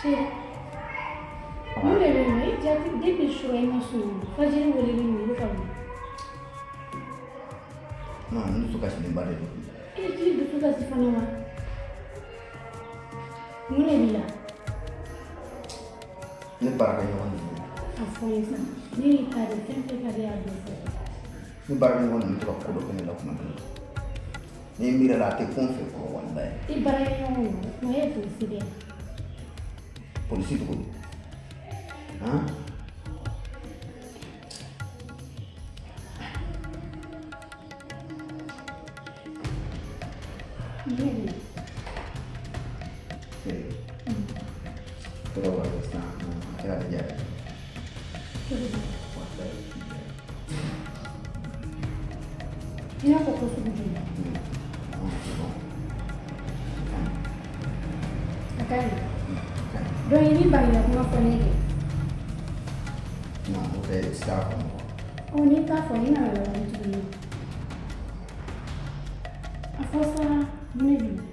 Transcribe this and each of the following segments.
Chéri, mun de bɛ yen nɔ? E jati depuis sura i ma sunɔgɔ. Fajiri weleli ninnu i bɛ ka mun? Non, n dusu kasilenba de don. E k'i dusu kasi fana wa? Mun de b'i la? Ne baarakɛɲɔgɔn ninnu. A fɔ n ye sa. Ne y'i ta de fɛn fɛn ka di a dɔ fɔ. Ne baarakɛɲɔgɔn ninnu tora ko dɔ kɛ ne la kuma bɛɛ. Ni n miiri la a tɛ kun fɛ kɔrɔ walayi. I baarakɛɲɔgɔn o ye polisi de ye. Polisi cogo di? Han? Mun de b'i la? Ee. Tora wa sisan a kɛra ne diya ye. Cogo di? Walayi. I n'a fɔ ko sugu jumɛn? Non, c'est bon. A ka ɲi. Donc i b'i ban k'i ka kuma fɔ ne ye kɛ? Non, o tɛ i tɛ se k'a faamu quoi. Ɔ n'i t'a fɔ i nana lawuli tuguni. A fɔ sa mun de b'i la?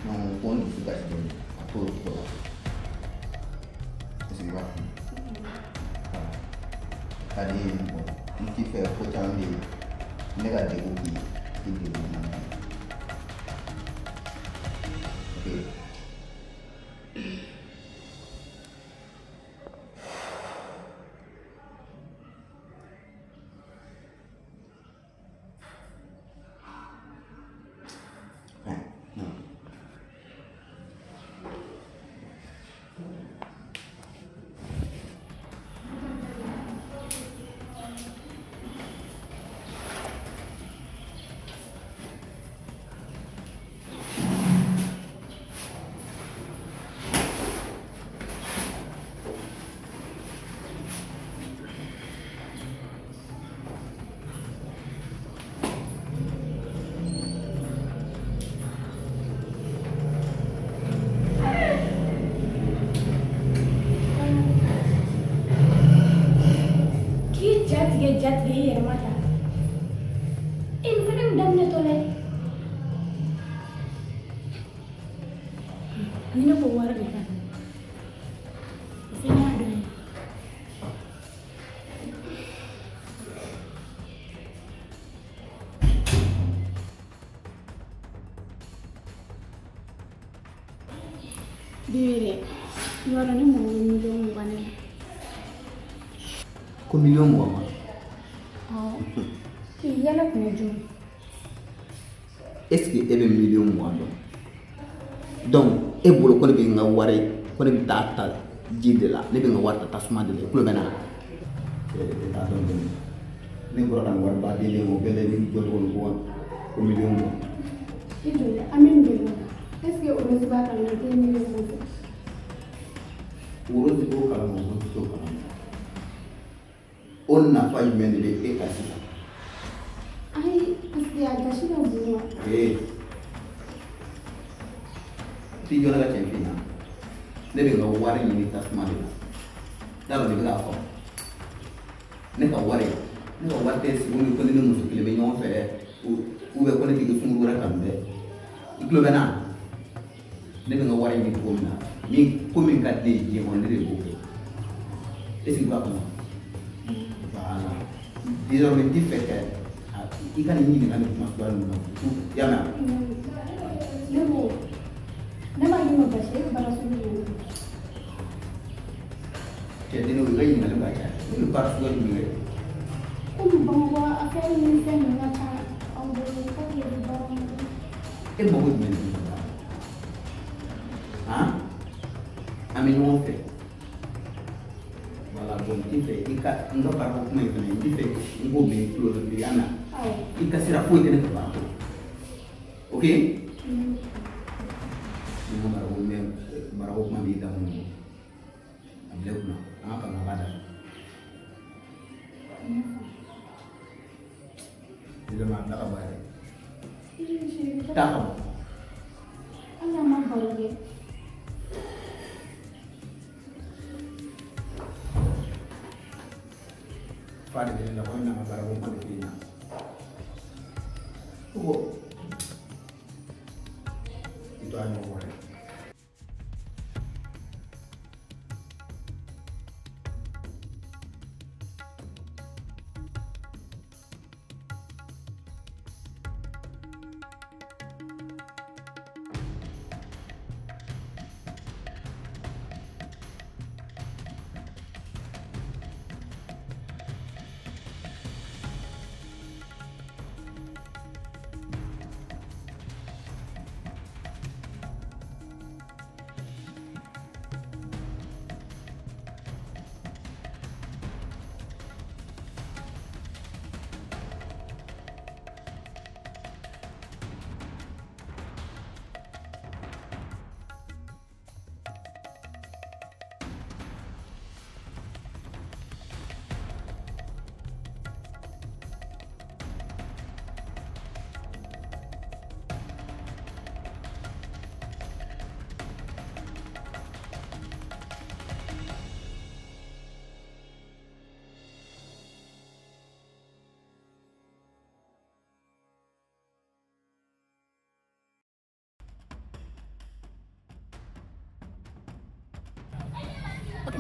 Non, ko n dusu kasilen don a t'o cogo la. Est ce que i b'a faamu? Voilà. Ka di ye bon n t'i fɛ ko caman bɛ yen ne ka degun k'i ye i degun man di. Ok. Hein, non. K'i ja tigɛ ja tigɛ i yɛrɛ ma ta. E nin fɛnɛ mun daminɛtɔ la ye? Ni ne ko wari de ka di o fɛnɛ y'a dɔ ye. Bi dɛ, i b'a dɔn ne mago bɛ miliyɔn 20 de la. Ko miliyɔn 20 ma? Awɔ. I yala kun ye jumɛn? Est ce que e bɛ miliyɔn 20 dɔn? Donc e bolo ko ne bɛ n ka wari ko ne bɛ taa ta ji de la, ne bɛ n ka wari ta tasuma de la, i tulo bɛ n na? E t'a dɔn dɔɔni. Ne bɔra ka nin wariba di ne ma o bɛɛ la i bɛ jɔ tuguni ko miliyɔn 20. I jɔ dɛ, an bɛ nin joli la? Est ce que Rose b'a kalama k'e ye miliyɔn fɛ? Rose b'o kalama, Rose t'o kalama. O nafa jumɛn de bɛ e kan sisan? Ayi, parce que a gasi ka bon wa. Ee, t'i jɔ ne ka tiɲɛ f'i ɲɛna. Ne bɛ n ka wari ɲini tasuma de la. T'a dɔn ne bɛ k'a fɔ. Ne ka wari tɛ sigi ni ko ne ni muso kelen bɛ ɲɔgɔn fɛ dɛ. Ou bien ko ne t'i kɛ sunkuru wɛrɛ kanu dɛ. I tulo bɛ n na? Ne bɛ n ka wari ɲini cogo min na, ni ko min ka di ne ye diɲɛ kɔnɔ, ne de b'o kɛ. Est ce que i b'a kɔnɔ? Voilà. Désormais n t'i fɛ ka i ka nin ɲininka nin kuma suguya ninnu na. I y'a mɛn wa? Ne ko, ne ma k'i ma basi, e bɛ baara sugu jumɛn kɛ? Cɛ den o i ka ɲininkali bɛ ka caya. Ne bɛ baara suguya jumɛn kɛ? Komi Bamakɔ affaire ni fɛn ninnu ka ca aw bolo, k'aw de bɛ baara min kɛ. E mago jumɛn de bɛ ne la? Han? An bɛ ɲɔgɔn fɛ. Voilà, bon n t'i fɛ i ka n ka baarako kuma in fɛnɛ n t'i fɛ n k'o mɛn i tulo la bi, i y'a mɛn wa? Awɔ. I ka sira foyi tɛ ne fɛ baarako la. Ok? Ni ko baarako mɛn baarako kuma b'i da kɔnɔ a bila i kunna an ka kalan b'a da. Désormais a bila ka bɔ yɛrɛ. Chéri, Taa ka bɔ. Hali n'an ma baro kɛ. Fa de bɛ ne la ko ne nana baarako kuma de f'i ɲɛna. Ko i to a ɲɔgɔn kɔ dɛ.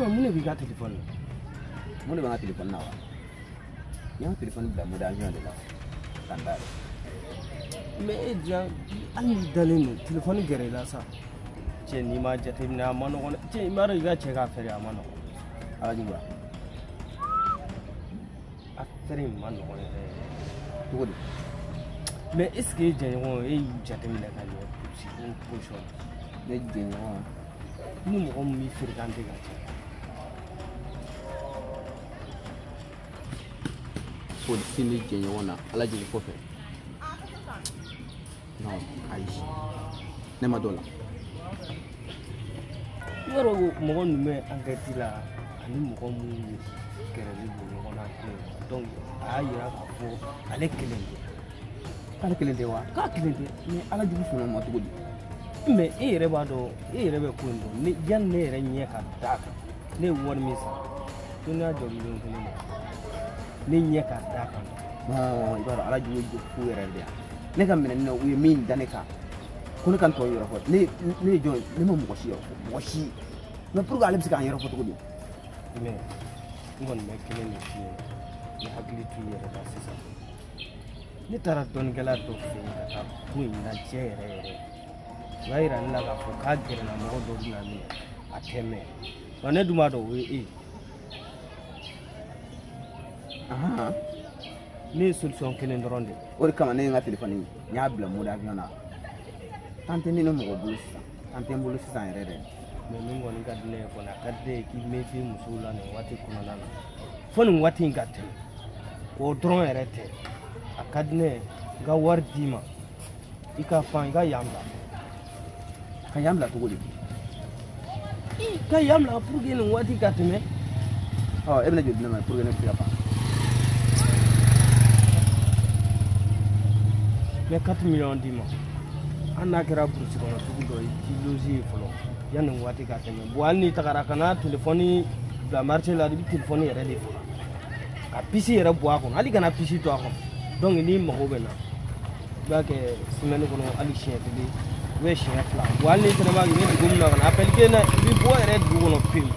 Mais mun de b'i ka téléphone na? Mun de b'an ka téléphone na wa? N y'an ka téléphone bila mode avion de la ka n da yɛrɛ. Mais e diyan hali n'i dalen don téléphone gɛrɛ i la sa. Cɛ n'i m'a jateminɛ a ma nɔgɔn dɛ. Cɛ i m'a dɔn i ka cɛ ka affaire a ma nɔgɔn. Ala juguya. Affaire in ma nɔgɔn yɛrɛ yɛrɛ. Cogo di? Mais est ce que e jɛɲɔgɔn e y'u jateminɛ ka ɲɛ position na? Ne jɛɲɔgɔn. Ni mɔgɔ min b'i fréquenter ka caya. Polisi ni jɛɲɔgɔn na ala jigi kɔfɛ. Non, ayi. Ne ma dɔ la. I b'a dɔn ko mɔgɔ ninnu bɛ enquête la ani mɔgɔ minnu gɛrɛlen don ɲɔgɔn na donc a y'a yira k'a fɔ ale kelen tɛ. K'ale kelen tɛ wa? K'a kelen tɛ. Mais ala jugu sɔnna o ma cogo di? Mais e yɛrɛ b'a dɔn e yɛrɛ bɛ ko in dɔn ne yanni ne yɛrɛ ɲɛ ka d'a kan ne ye wari min sara ko ne y'a jɔ miliyɔn 1 ma ne ɲɛ ka d'a kan. Non, i b'a dɔn ala jugu ye fu yɛrɛ de yan. Ne ka minɛni na u ye min da ne kan ko ne ka n tɔ yɔrɔ fɔ ne ye jɔn ye ne ma mɔgɔ si yɔrɔ fɔ mɔgɔ si mais pourquoi ale bɛ se k'an yɔrɔ fɔ cogo di? Mais n kɔni bɛ kelen de f'i ye i hakili t'u yɛrɛ la sisan. Ne taara dɔnnikɛla dɔ fɛ yen ka taa ko in lajɛ yɛrɛ yɛrɛ. O y'a yira ne la k'a fɔ k'a gɛrɛla mɔgɔ dɔ bɛ na minɛ a tɛ mɛn wa ne dun b'a dɔn o ye e ye. Ne ye solution kelen dɔrɔn de ye. O de kama ne ye n ka téléphone n y'a bila mode avion na. Tan tɛ ne ni mɔgɔ bolo sisan tan tɛ n bolo sisan yɛrɛ dɛ. Mais min kɔni ka di ne ye kɔni a ka di ne ye k'i méfier musow la nin waati kɔnɔna na fo nin waati in ka tɛmɛ o dɔrɔn yɛrɛ tɛ a ka di ne ye n ka wari d'i ma i ka fan i ka yan bila. Ka yan bila cogo di? I ka yan bila pour que nin waati ka tɛmɛ. Ɔ e bɛna joli di ne ma pour que ne bɛ se ka pan? N bɛ 4 millions d'i ma hali n'a kɛra burusi kɔnɔ dugu dɔ ye k'i loger yen fɔlɔ yanni nin waati ka tɛmɛ bon hali n'i tagara ka na téléphone bila marché la i bɛ téléphone yɛrɛ de faga ka puce yɛrɛ bɔ a kɔnɔ hali kana puce to a kɔnɔ donc n'i mago bɛ na i b'a kɛ semaine kɔnɔ hali siɲɛ kelen ou bien siɲɛ fila bon hali n'i fɛnɛ b'a kɛ i bɛ dugu min na ka na appel kɛ na i bɛ bɔ yɛrɛ dugu kɔnɔ pewu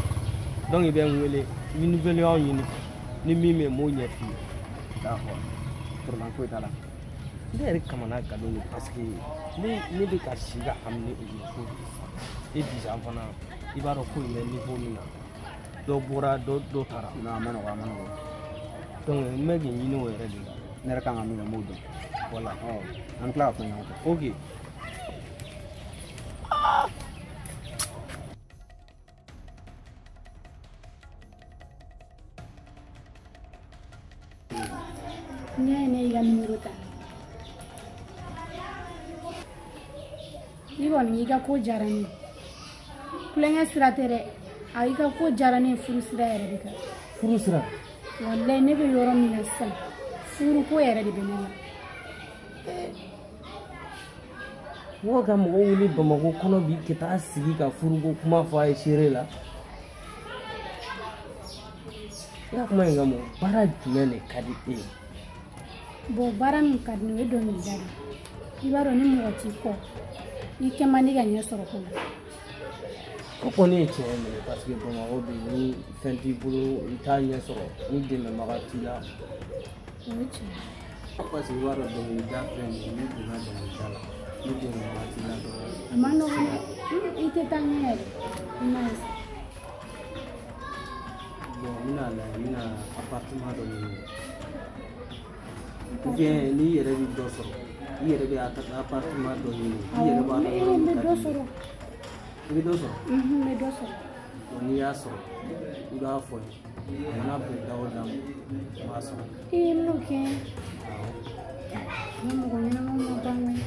donc i bɛ n wele i bɛ nouvelle ɲini ni min bɛ yen n b'o ɲɛf'i ye. D'accord, problème foyi t'a la. Ne yɛrɛ kamana galen don parce que ne bɛ ka si ka hami ni o ye ko de sisan e disa fana i b'a dɔn ko in bɛ niveau min na dɔ bɔra dɔ taara. Non, a ma nɔgɔn a ma nɔgɔn. Donc n bɛ k'i ɲini o yɛrɛ de la. Ne yɛrɛ kan ka min kɛ n b'o dɔn. Voilà. Ɔ an bɛ tila ka fɔ ɲɔgɔn kɔ. Ok. Ne ye ne y'i ka numéro ta. I kɔni i ka ko diyara ne ye. Kulonkɛ sira tɛ dɛ. A i ka ko diyara ne ye furu sira yɛrɛ de kan. Furu sira? Walayi ne bɛ yɔrɔ min na sisan furuko yɛrɛ de bɛ ne la. Mɔgɔ ka mɔgɔ wuli Bamakɔ kɔnɔ bi ka taa sigi ka furuko kuma fɔ a ye seere la. I ka kuma in ka mɔgɔ baara jumɛn de ka di e ye? Bon baara min ka di ne ye o ye dɔnkilida de ye. I b'a dɔn ni mɔgɔ t'i kɔ i kɛ man di ka ɲɛ sɔrɔ ko la. O kɔni ye tiɲɛ ye parce que Bamakɔ bi ni fɛn t'i bolo i t'a ɲɛ sɔrɔ ni dɛmɛbaga t'i la. O ye tiɲɛ ye. Parce que i b'a dɔn dɔnkilida filɛ nin ye n'i donna dɔnkilida la ni dɛmɛbaga t'i la dɔrɔn. A ma nɔgɔn dɛ i tɛ taa ɲɛ yɛrɛ i m'a ye. Bon n bɛna lajɛ n bɛna appartement dɔ ɲini. Ou bien n'i yɛrɛ bɛ dɔ sɔrɔ i yɛrɛ bɛ appartement dɔ ɲini i yɛrɛ b'a dɔn yɔrɔ min ka di i ye. I bɛ dɔ sɔrɔ? N bɛ dɔ sɔrɔ. Bon n'i y'a sɔrɔ i b'a fɔ n ye a mana bɛn da o da ma n b'a sɔrɔ. Ee n b'o kɛ. Ni mɔgɔ ɲɛnamaw ma ban koyi.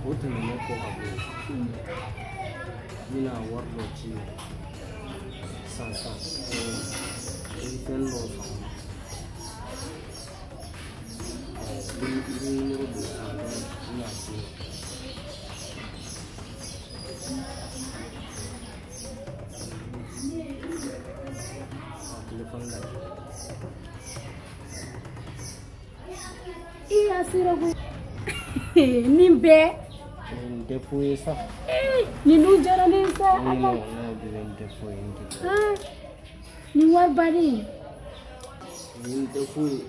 O tɛmɛnen kɔ ka bɔ yen n bɛna wari dɔ ci ma sisan sisan i bɛ fɛn dɔw san i bɛ nimoro don sisan n bɛna ci ma. Telefɔni lajɛ. I y'a sera koyi. Nin bɛɛ. Nin tɛ foyi ye sa. Nin dun diyara ne ye sa. Non, non, bébé, nin tɛ foyi ye, nin tɛ foyi ye. Nin waribaden. Nin tɛ foyi ye.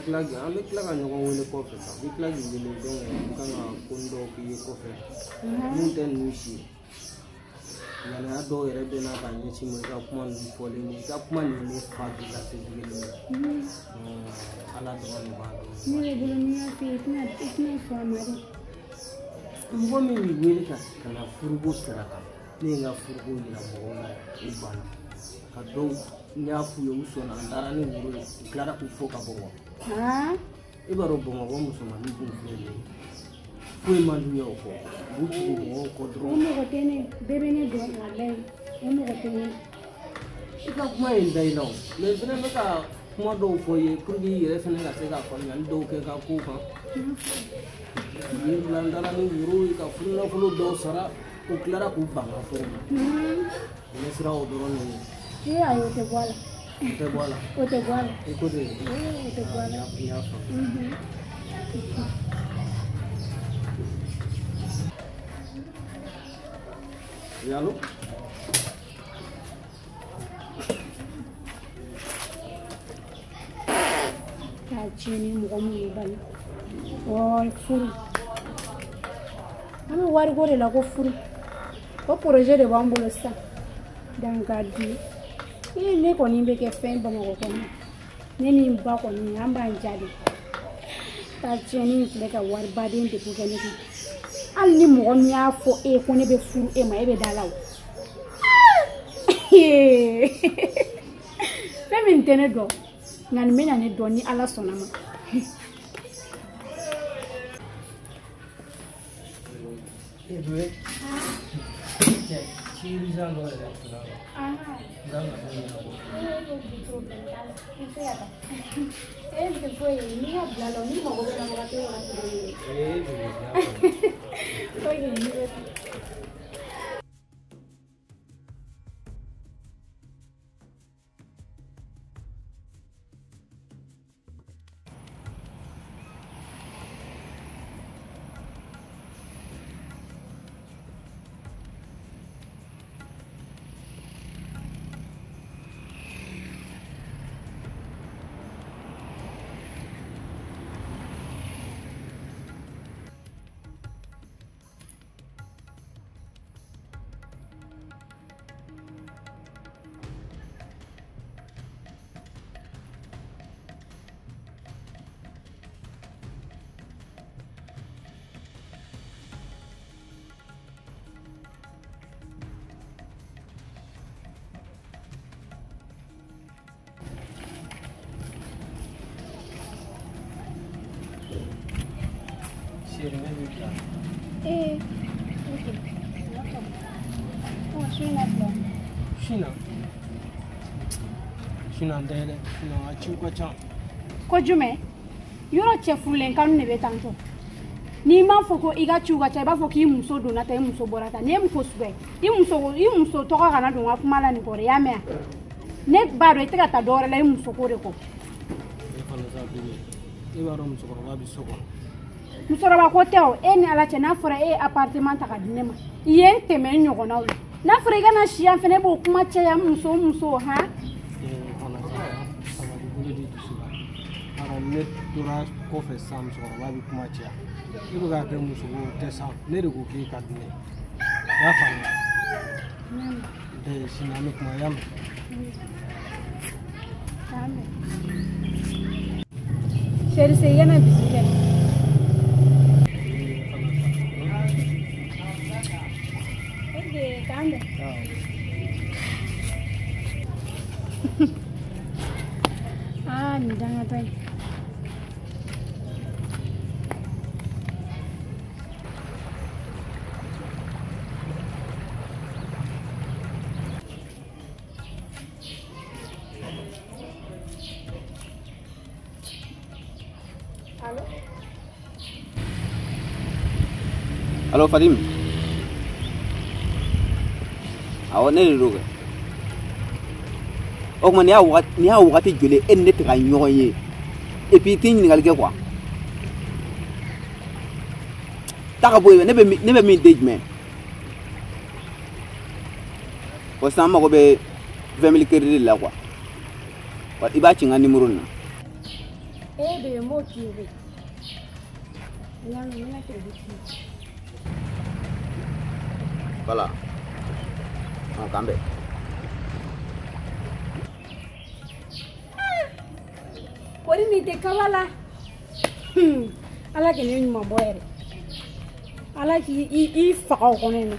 An bɛ tila ka ɲɔgɔn wele kɔfɛ sa. N bɛ tila k'i wele donc n kan ka ko dɔw k'i ye kɔfɛ. Mun tɛ ninnu si ye. Ŋaniya dɔw yɛrɛ bɛ na ka ɲɛsin ma i ka kuma ninnu fɔlen i ka kuma ninnu ne fa bi lase dugu ma. Ala dɔrɔn de b'a dɔn. Ne yɛrɛ bolo n'i y'a f'i ye i tɛna sɔn a ma dɛ. Mɔgɔ min y'i wele ka na furuko sira kan, ne ye n ka furuko yira mɔgɔw la, u banna. Ka dɔw n y'a f'u ye u sɔnna, n taara ni woro ye, u tilara k'u fɔ ka bɔ wa. E b'a dɔn Bamakɔ musomanin dun filɛ nin ye. Foyi man d'u ye o kɔ, u b'u tugu mɔgɔw kɔ dɔrɔn. O mɔgɔ tɛ ne, bɛɛ bɛ ne dɔn walayi, o mɔgɔ tɛ ne. I ka kuma ye n da i la o, mais n fana bɛ ka kuma dɔw fɔ i ye pour que i yɛrɛ fana ka se ka faamuyali dɔw kɛ ka kow kan. U ye n bila n taara ni woro ye ka furunafolo dɔw sara, u tilara k'u ban ka furu ma. Ne sera o dɔrɔn de ye. Ee ayi, o tɛ bɔ a la. O tɛ bɔ a la. O tɛ bɔ a la. I ko ten. Ee o tɛ bɔ a la. N y'a faamu. Allo? K'a tiɲɛ ni mɔgɔ minnu bali. Ɔ furu. An bɛ wariko de la ko furu. O projet de b'an bolo sisan. Dankari. Ee ne kɔni bɛ kɛ fɛn Bamakɔ kɔnɔ. Ne ni n ba kɔni an b'an ja de. K'a tiɲɛni filɛ ka waribaden de kɛ ne kun. Hali ni mɔgɔ min y'a fɔ e ye ko ne bɛ furu e ma, e bɛ da la o. Fɛn min tɛ ne dɔn, nka nin bɛna ne dɔn ni Ala sɔnna ma. E bébé, cɛ ci urgent dɔ yɛrɛ tun b'a la. N kan ka min ɲɛnabɔ. E tɛ foyi ye, n'i ka bila la n'i mago bɛ na wagati o wagati. Ee bébé, n y'a faamu. Ok, ne bɛ taa. Eh, ok. Oh, su in na bila. Su in na? Su in na n tɛ dɛ, su in na n ka ciw ka ca. Ko jumɛn? Yɔrɔ cɛ furulen kanu de bɛ tan tɔ. N'i m'a fɔ ko i ka ciw ka ca, i b'a fɔ k'i muso donna tan, i muso bɔra tan. Nin ye muso sugu ye. I muso tɔgɔ kana don n ka kuma la nin kɔrɔ, i y'a mɛn wa? Ne b'a dɔn i tɛ ka taa dɔwɛrɛ la i muso ko de kɔ. E fana sa bébé, e b'a dɔn musokɔrɔba bɛ so kɔnɔ. Musokɔrɔba ko tɛ o, e ni Ala cɛ n'a fɔra e ye appartement ta ka di ne ma, i ye n tɛmɛ n ɲɔgɔnnaw la. N'a fɔra i ka na si yan fɛnɛ, e b'o kuma caya muso muso han. Ee fana sa, sabali bolo di dusu la. B'a dɔn ne tora kɔfɛ sisan musokɔrɔba bɛ kuma caya. E bɛ k'a kɛ muso ko tɛ sa, ne de ko k'e ka di ne ye. I y'a faamuya? Ee sini an bɛ kuma, i y'a mɛn? K'an bɛn. Chérie, se i ka na bisou kɛ. Ok, k'an bɛn. Ah, nin dangatɔ in. Allo? Allo Fatim. Awɔ ne de don kɛ. O tuma nin y'a wagati joli e ni ne tɛ ka ɲɔgɔn ye et puis i tɛ ɲininkali kɛ quoi. Taa ka bɔ yen, ne bɛ min den jumɛn? Bon, sisan an mago bɛ 20 000 crédit de la quoi. I b'a ci n ka numéro nin na. Eh bébé, n b'o k'i ye koyi. N y'a mɛn, n bɛna crédit k'i ye. Voilà. Ɔn, k'an bɛn. Kori nin tɛ kaba la. Ala k'i ne ɲuman bɔ yɛrɛ. Ala k'i i faga o kɔnɔ yen nɔ.